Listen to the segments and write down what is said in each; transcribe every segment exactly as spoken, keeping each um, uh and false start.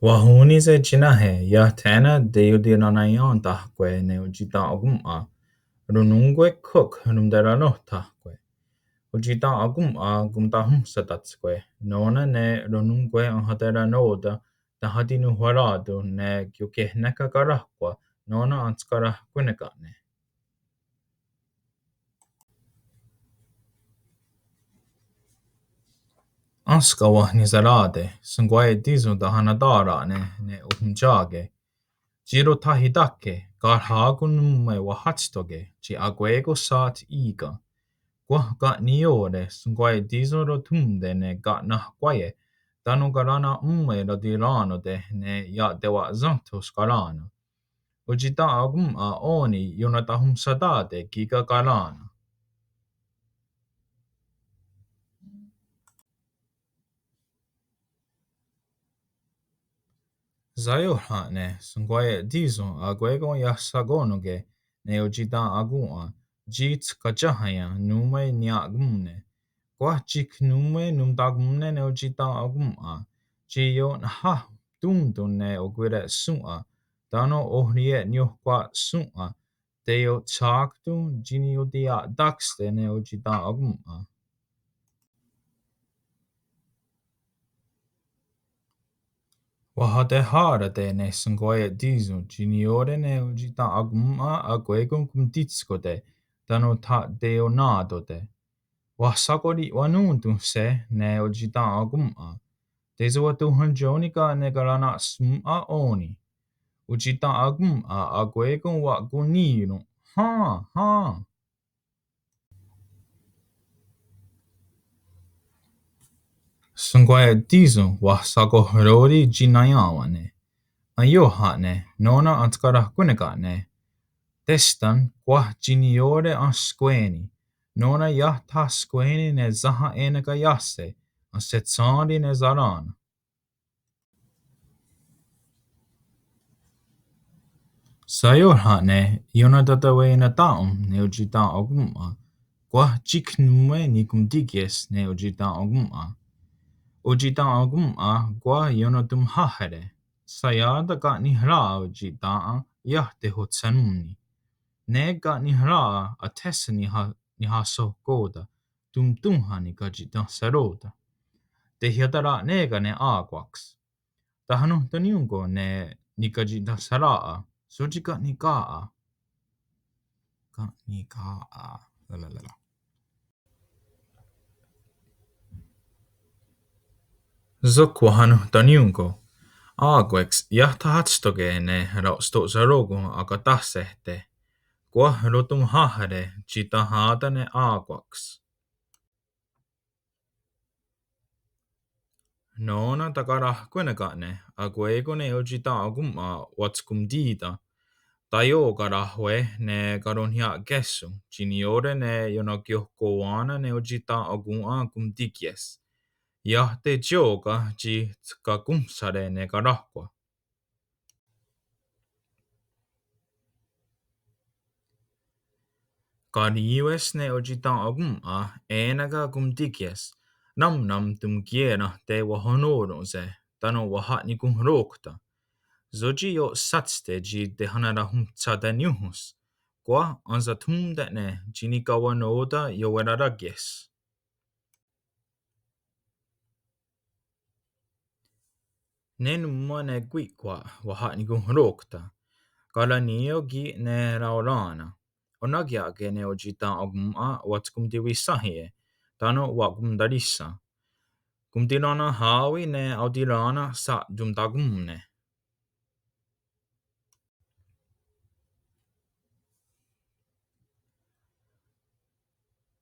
Wahón:nise' tsi náhe iah thé:nen teiotiranaién:tahkwe' ne otsi'ten'okòn:'a, ronnón:kwe khok ronteranónhtakwe'. Otsi'ten'okòn:'a kontahonhsatáskwe' nó:nen ne ronnón:kwe enhaterennó:ten' tahatinonhwerá:ton' ne kiokehnèka karáhkwa nó:nen entskarahkwé:neka'ne'. Énska wenhniserá:te' Shonkwaia'tíson tahanatára'ne' ne ohontsà:ke. Tsi rothahitákhe' karhá:kon nón:we wahátstoke' tsi akwé:kon shot í:ken. Kwah ka' niió:re' Shonkwaia'tíson rothón:te ne ka' nahkwá:ie' tánon' kará:nen ón:we ratirá:nonte' ne ia'tewa'shwenthos kará:nen. Otsi'ten'okòn:'a ò:ni' ionatahonhsatá:te' kí:ken kará:nen. Shaióhrha'ne' Shonkwaia'tíson akwé:kon iah shakó:nonke' ne otsi'ten'okòn:'a tsi tkatsiáhaia'k nón:we nia'kón:ne'. Kwah tsik nón:we nontakón:ne' ne otsi'ten'okòn:'a tsi io'nháhtonhton' ne okwire'shòn:'a tánon' ohrie'niónhkwa'shòn:'a teiotshákton' tsi niiotiia'tákste' ne otsi'ten'okòn:'a. Wahatehá:rate' ne Shonkwaia'tíson tsi niió:re' ne otsi'ten'okòn:'a akwé:kon kontítskote' tánon' tha'teioná:tote'. Wahshakori'wanón:tonhse' ne otsi'ten'okòn:'a. Tesawatonhwentsó:ni ken ne karana'shòn:'a ò:ni'. Otsi'ten'okòn:'a akwé:kon wa'konnì:ron'. Hen, hen. Shonkwaia'tíson wahshakohró:ri' tsi naiá:wen'ne'. Aióha'ne' nó:nen entskarahkwé:neka'ne'. Téstan kwah tsi niió:re' enhskwé:ni'. Nó:nen iah thahskwé:ni' ne sénha è:neken iah se', enhsetshèn:ri' ne sará:nen. Shaióhrha'ne' ionatateweiennatá:wen' ne otsi'ten'okòn:'a, kwah tsik nón:we nikontíkies ne otsi'ten'okòn:'a. Otsi'ten'okòn:'a kwah ionatonháhere', shaià:ta ken' nihrà:'a otsi'ten'á iah tehotshennón:ni'. Ne ken' nihrà:'a athéhsa niha-, nihahsohkò:ten, tontónha nikatsi'tenhserò:ten. Tehiatara'né:ka ne á:kweks. Tahanonhtonnión:ko ne nikatsi'tenhserà:'a, sótsi ken' nikà:'a. Ken' nikà:'a. Sok wahanonhtonnión:ko. Á:kweks iah thahátstoke' ne rao'sto'seró:kon akatáhsehte'. Kwah rotonháhere' tsi tahá:ta ne á:kweks. Nó:nen takarahkwé:neka'ne' akwé:kon ne otsi'ten'okòn:'a wa'tkontí:ten'. Taió:karahwe' ne karonhiakéhshon tsi niió:re' ne ionakióhkowá:nen ne otsi'ten'okòn:'a kontíkies. Iah teió:ka tsi tkakonhsá:re' ne karáhkwa. Karì:wes ne otsi'ten'okòn:'a è:neken kontíkies, namnam tonkié:rahte' wahonó:ron'se' tánon' waha'nikonhrókta. Sótsi io'shátste' tsi tehanarahontshatenniónhos, kwah ensathón:te'ne' tsi nikawennò:ten iowerarákes. Ne nòn:wa ne kwí:kwa waha'nikonhrókta, karahní:io ki' ne raorá:nen. Onakia'ke ne otsi'ten'okòn:'a wa'tkontiwihsáhie' tánon' wa'kontaríshen. Kontiranenhá:wi ne aotirá:nen sha'tontakón:ne'.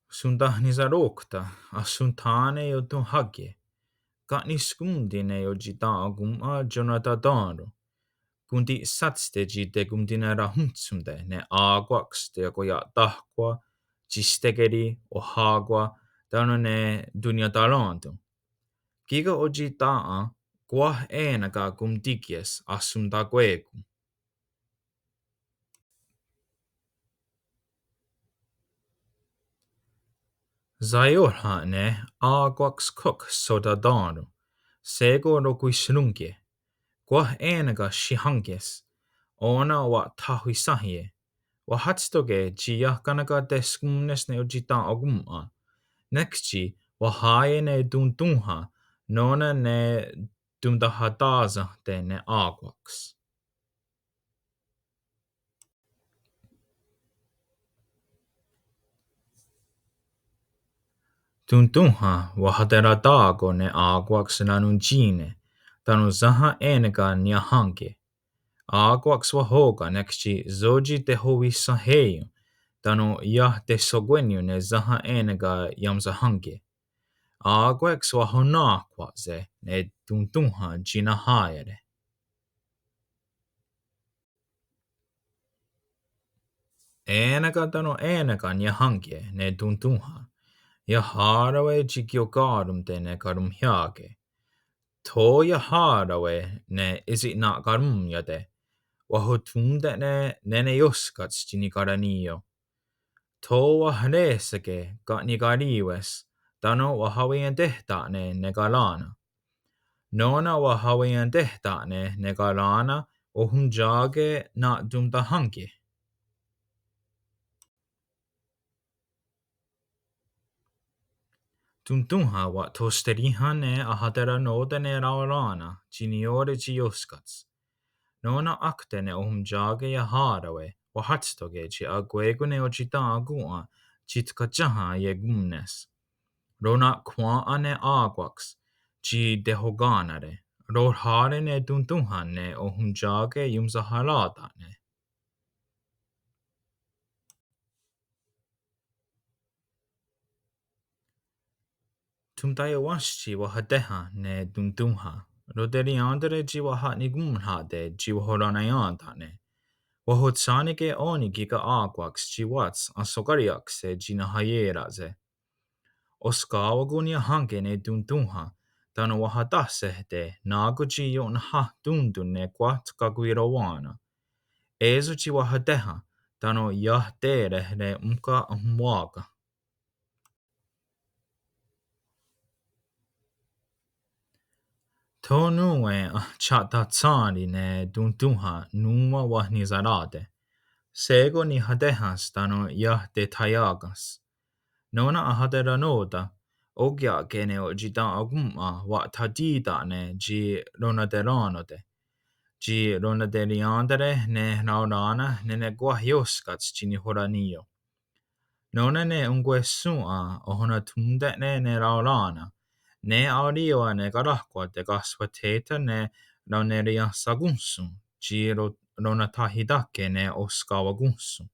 Shontahniserókta, ahsonthà:ne iotonhákie'. Ken' niskón:ti ne otsi'ten'okòn:'a tionatá:ron. Konti'shátste' tsi tekontinarahóntsonte' ne á:kweks teiokoia'táhkwa, tsistékeri, ohá:kwa, tánon' ne tonniatarén:ton. Kí:ken otsi'ten'á kwah è:neken kontíkies ahsontakwé:kon. Shaióhrha'ne' á:kweks khok shotatén:ro, shé:kon rokwishrónkie'. Wah è:neken shihankés, ó:nen wa'thawisáhie. Wahátstoke' tsi iah kanakateskón:ne's ne otsi'ten'okòn:'a. Nek tsi wahá:ien' ne Tontónha, nó:nen ne tontahatá:sente' ne á:kweks. Tontónha wahatera'tá:ko' ne á:kweks tánon' tsi ne, tánon' sénha è:neken niahá:nkie'. Á:kweks wahó:ken' nek tsi sótsi tehowishenhé:ion, tánon' iah teshakwé:nion ne sénha è:neken iahonsahé:nkie'. Á:kweks wahonnà:khwa'se' ne Tontónha tsi nahá:iere'. È:neken tánon' è:neken niahá:nkie' ne Tontónha. Iahá:rawe' tsi kioká:ronte' ne karonhià:ke. Tho iahá:rawe' ne ísi' na'karón:niate'. Wahothón:te'ne' nè:ne ióskats tsi nikarà:nion. Tho wahrè:sake' ka' nikarì:wes, tánon' wahaweientéhta'ne' ne kará:na. Nó:nen wahaweientéhta'ne' ne kará:na, ohontsà:ke na'tontahénkie'. Tontónha wa'thosteríhen ne ahaterennó:ten' ne raorén:na tsi niió:re tsi ióskats. Nó:nen ákte ne ohontsà:ke iahá:rawe', wahátstoke' tsi akwé:kon ne otsi'ten'okòn:'a tsi tkatsiénha iekón:ne's. Rona'khwèn:'a ne á:kweks tsi tehokà:nere'. Rohrhá:re' ne Tontónha ne ohontsà:ke ionsahará:ta'ne'. Tontaiawénhstsi wahatéha ne Tontónha. Roterièn:tare' tsi wahanikonhrhá:te' tsi wahorennaién:ta'ne'. Wahotshá:neke' ó:ni' kí:ken á:kweks tsi wáts ahsokária'ks tsi nahaié:ra'se'. Oskawá:kon niahá:nkie' ne Tontónha, tánon' wahatáhsehte' ná:kon tsi io'nahahtón:ton ne kwah kakwirowá:nen. É:so tsi wahatéha, tánon' iah té:rehre' ónhka ahonwá:ken. Tho nón:we ahtsia'tatshén:ri ne Tontónha nón:wa wenhniserá:te'. Shé:kon nihatéhens tánon' iah tethaiákens. Nó:nen ahaterennó:ten', ókia'ke ne otsi'ten'okòn:'a wa'thatí:ta'ne' tsi ronaterennó:te'. Tsi ronaterièn:tare' ne raorén:na nè:ne kwah ióskats tsi nihorenní:io. Nó:nen ne onkwehshòn:'a ohonathón:te'ne' ne raorén:na, ne aorì:wa ne karáhkwa tekaswathè:ta ne raoneriahsakónhshon tsi ro-, ronathahitákhe' ne oskawakónhshon.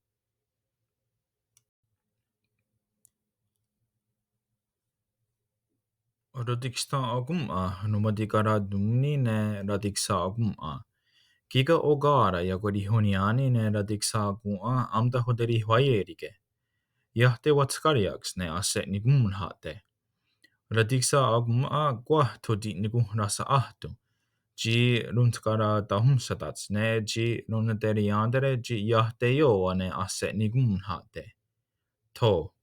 Ratiksa'okòn:'a, romatikaratón:ni ne ratiksa'okòn:'a. Kí:ken oká:ra iakorihonnién:ni ne ratiksa'okòn:'a aontahoterihwaié:rike'. Iah tewatkária'ks ne ahse'nikonhrhá:te'. Ratiksa'okòn:'a kwah tho tsi nikonhrahsa'áhton. Tsi rontkaratahónhsatats ne tsi ronaterièn:tare' tsi iah teió:wa ne ahse'nikonhrhá:te'. Tho.